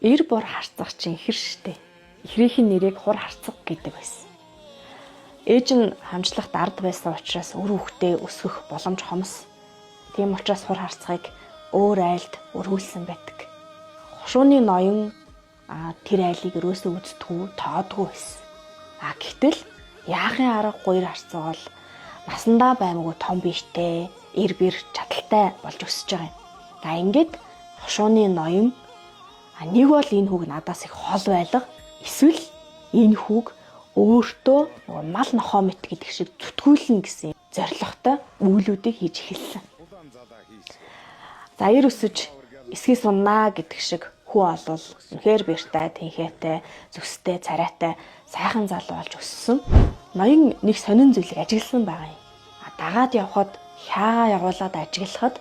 Эр бор харцах чинь хэр штэ. Эхрийнх нь нэрийг хур харцаг гэдэг байсан. Ээж нь хамжлахт ард байсан учраас үр хүүхдээ өсгөх боломж хомс. Тийм учраас хур харцгийг өөр айлд өргүүлсэн байдаг. Хошууны ноён тэр айлыг өрөөсөө үздэггүй, тоодгүй байсан. А гэтэл яахын аргагүй эр харцаг бол насандаа баймгүй том биетэй, эр бэр чадaltaй болж өсөж байгаа юм. За ингээд хошууны ноён нэг бол энэ хүүг надаас их хол байлга, эсвэл энэ хүүг өөртөө нөгөө мал нохоо мэт гэдэг шиг зүтгүүлнэ гэсэн зорилготой үйлүүдийг хийж эхэлсэн. За эр өсөж эсхий суннаа гэдэг шиг хүү олвол үнэхээр бэртай, тэнхээтэй, зүстэй, царайтай сайхан залуу болж өссөн. Ноён нэг сонин зүйлийг ажигласан байгаа юм. Дагаад явхад хяагаа явуулаад ажиглахад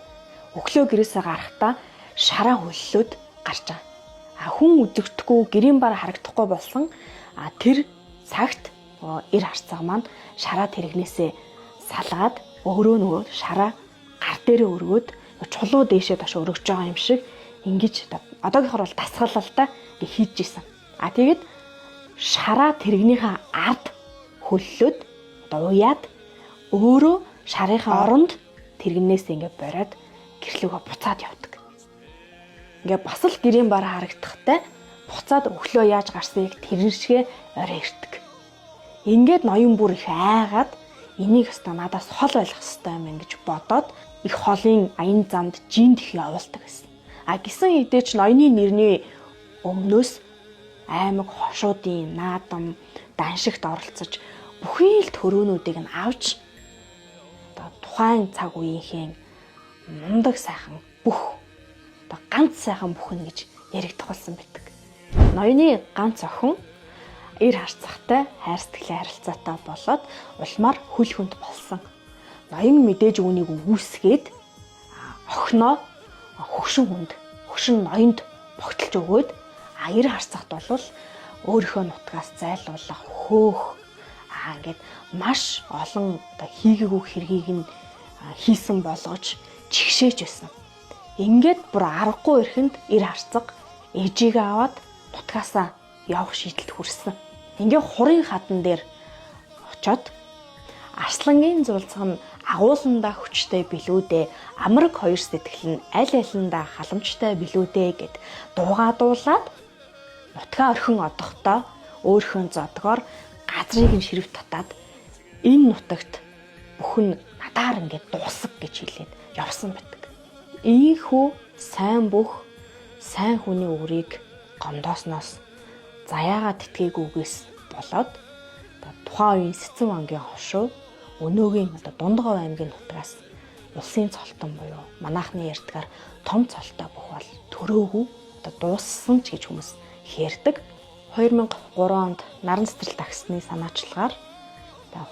өглөө гэрээсээ гарахдаа шараа хөллөөд гарч байгаа. Хүн үзэгдэхгүй, гэрийн бар харагдахгүй болсон. Тэр цагт эр харцаг маань шараа тэрэгнээсээ салгаад өөрөө нөгөө шараа гар дээрээ өргөөд чулуу дээшээ доош өргөж байгаа юм шиг ингэж одоогийнхор бол дасгалалтай хийж исэн. А тэгэд шараа тэрэгнийхээ ард хөллөөд одоо уяад өөрөө шарынхаа оронд тэрэгнээс ингээ бориод гэрлүүгөө буцаад явдаг. Ингээ бас л гэрийн бар харагдахтай буцаад өглөө яаж гарсныг тэрэн шигэ орой ирдэг. Ингээд ноён бүр их айгаад энийг өстө надаас хол байх хэвээр юм гэж бодоод их холын аян замд жинд их явуулдаг гэсэн. А гисэн хэдий ч ноёны нэрний өмнөөс аймаг хошуудын наадам даншигт оролцож бүхий л төрөөнүүдийг нь авч одоо тухайн цаг үеийнхээ мундаг сайхан бүх одоо ганц сайхан бүхэн гэж яригдах болсон байдаг. Ноёны ганц охин эр харцахтай хайр сэтгэлийн харилцаатай болоод улмаар хөл хүнд болсон. Ноён мэдээж үүнийг үүсгээд охиноо хөгшин хүнд, хөгшин ноёнд богтолж өгөөд эр харцахт бол өөрийнхөө нутгаас зайлуулах, хөөх ингээд маш олон одоо хийгээгүй хэргийг нь хийсэн болгож чигшээж байсан. Ингээд бүр аргагүй ирэхэнд эр харцаг ээжигээ аваад нутгаасаа явах шийдэлд хүрсэн. Ингээ хурын хадан дээр очоод арслангийн зулцх нь агууландаа хүчтэй билүүдээ, амраг хоёр сэтгэл нь аль алиндаа халамжтай билүүдээ гэд дуугаа дуулаад нутгаа орхин одохдоо өөрхөн зодгоор газрыг нь ширв татаад энэ нутагт бүхэн надаар ингээд дуусаг гэж хэлээд явсан байдаг. Ийхүү сайн бүх сайн хүний үрийг гомдоосноос заяагаа тэтгээгүйгээс болоод тухайн үеийн Сэцэн вангийн хошуу өнөөгийн одоо Дундгов аймгийн нутгаас улсын цолтон буюу манайхны ярьдгаар том цолтой бүх бол төрөөгүй одоо дууссан ч гэж хүмүүс ярьдаг. 2003 онд наран цэцэрлэг таксны санаачлагаар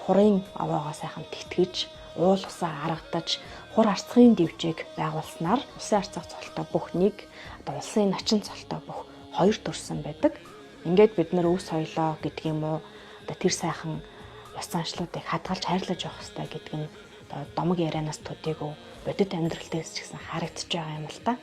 хурын овоогоо сайхан тэтгэж уул усаа аргадаж хур харцгийн дэвжээг байгуулснаар улсын харцах цолтой бүх нэг одоо улсын начин цолтой бүх хоёр төрсэн байдаг. Ингээд бид нар өв соёлоо гэдэг юм уу одоо тэр сайхан ёс заншлуудыг хадгалж хайрлаж явах хэрэгтэй гэдэг нь одоо домог ярианаас төдийгүй бодит амьдрал дээрс ч гэсэн харагдаж байгаа юм л та.